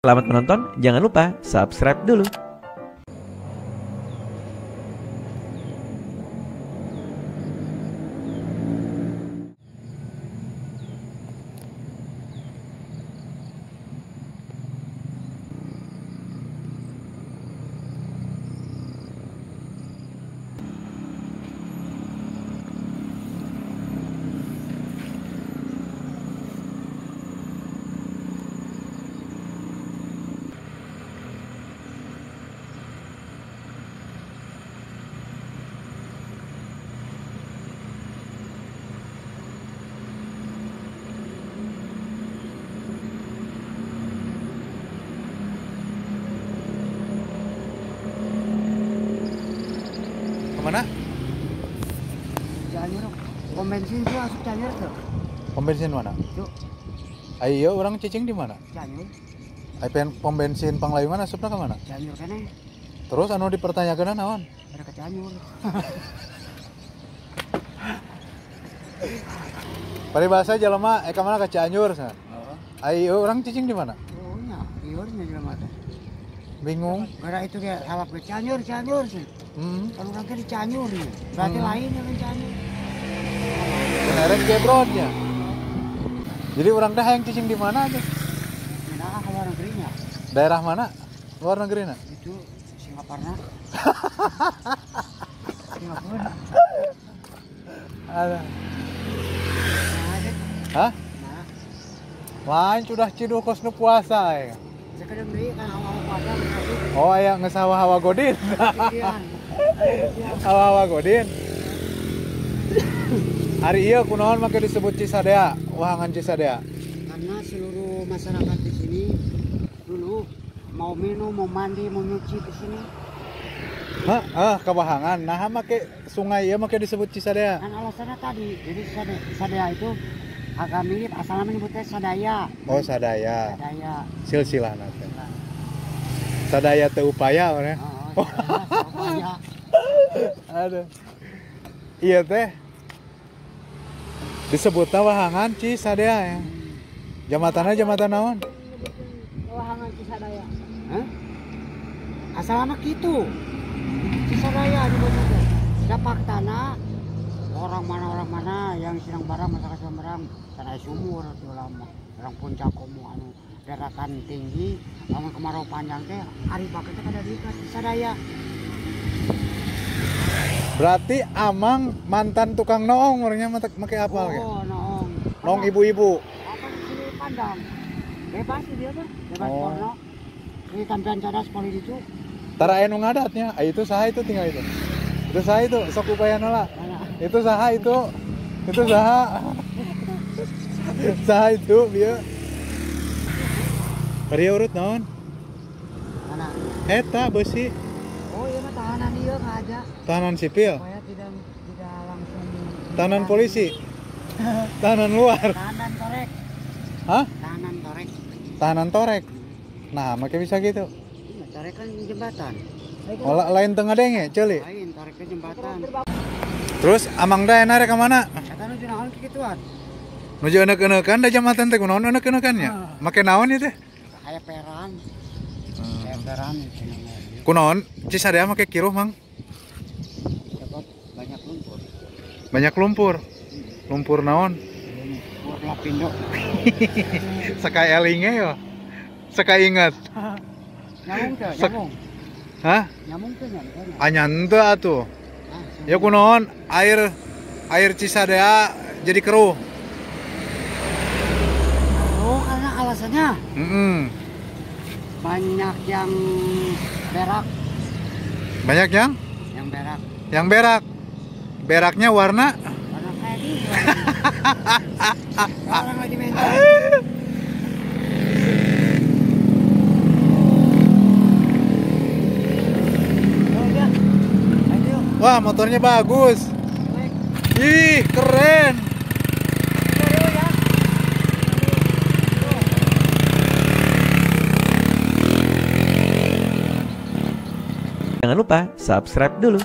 Selamat menonton, jangan lupa subscribe dulu. Mana? Cianjur. Pom bensin tuh asup Cianjur tuh. Pom bensin mana? Tuh. Ayo orang cicing di mana? Cianjur. Ayo pom bensin Panglayungan asupna ke mana? Cianjur kene. Terus anu dipertanyakeun naon? Ada ke Cianjur. Paribasa jelema ka mana ke Cianjur sana. Heeh. Ayo orang cicing di mana? Oh nya, ieu nya jelema teh. Bingung. Gara itu dia salap ke Cianjur, Cianjur sih. Kalau orang di Cianjur ya, berarti lain yang Cianjur. Beneran gebrotnya. Jadi orang dah yang cicing di mana aja? Nah, ke luar negerinya. Daerah mana? Luar negerinya? Itu Singapura. Singapura. Ada. Nah, hah? Nah. Lain sudah ciduh kos nu puasa ya. Sekedar beli kan hawa puasa. Oh aya geus hawa-hawa godin. Hawa-hawa godin. Hari ieu kunaon make disebut Cisadea, wahangan Cisadea? Karena seluruh masyarakat di sini dulu mau minum, mau mandi, mau nyuci di sini. Hah, ah kawahangan. Nah, make sungai ieu make disebut Cisadea. Kan alasannya tadi, jadi Sadea itu agak mirip asalnya menyebutnya Sadaya. Oh, Sadaya. Sadaya. Silsilah nanti. Sadaya teu upaya mana? Oh, upaya. Aduh. Iya teh. Disebutna wahangan Cisadea ya. Jamatanna jambatan naon? Wahangan Cisadaya. Hah? Asalna kitu. Cisadaya disebutnya. Da faktana orang mana yang sedang barang masyarakat sedang barang tanah sumur tuh lama. Orang puncak komo anu daratan tinggi, lamun kemarau panjang teh ari pakai teh kada diikat Cisadaya. Berarti Amang mantan tukang noong orangnya make apal ya? Oh, noong. Noong ibu-ibu. Apa di sini pandang? Bebas dia tuh, bebas porno. Ini tampilan cadas poli itu. Tara anu ngadatnya, ah, itu saha itu tinggal itu. Itu saha itu, sok upaya nolak. Itu saha itu. Itu saha. Saha itu bieu. Bari urut naon? Mana? Eta beusi. Oh iya mah tahanan ieu aja. Tahanan sipil. Supaya tidak langsung tahanan polisi. Tahanan luar. Tahanan torek. Hah? Tahanan torek. Tahanan torek. Nah, make bisa gitu. Iya, torek kan jembatan. Oh, lain tengah denge, ceuli. Lain torek ke jembatan. Terus Amang da enak rek ka mana? Eta nuju naon kikituan? Nuju enek-enekan da jambatan teh kunaon enek-enekan nya? Make naon ieu teh? Kayak peran. Kayak peran itu namanya. Kunaon Cisadea make kiruh, Mang? Sebab banyak lumpur. Banyak lumpur. Lumpur naon? Lumpur lapindo. Sakai elinge yo. Sakai inget. Nyambung teh, nyambung. Hah? Nyambung teh nyambung. Ah nyantu atuh. Ya kunaon air air Cisadea jadi keruh. Oh, karena alasannya. Banyak yang berak. Banyak yang? Yang berak. Yang berak. Beraknya warna? Warna kayak gitu. Orang lagi main. Wah, motornya bagus. Ih, keren. Jangan lupa subscribe dulu.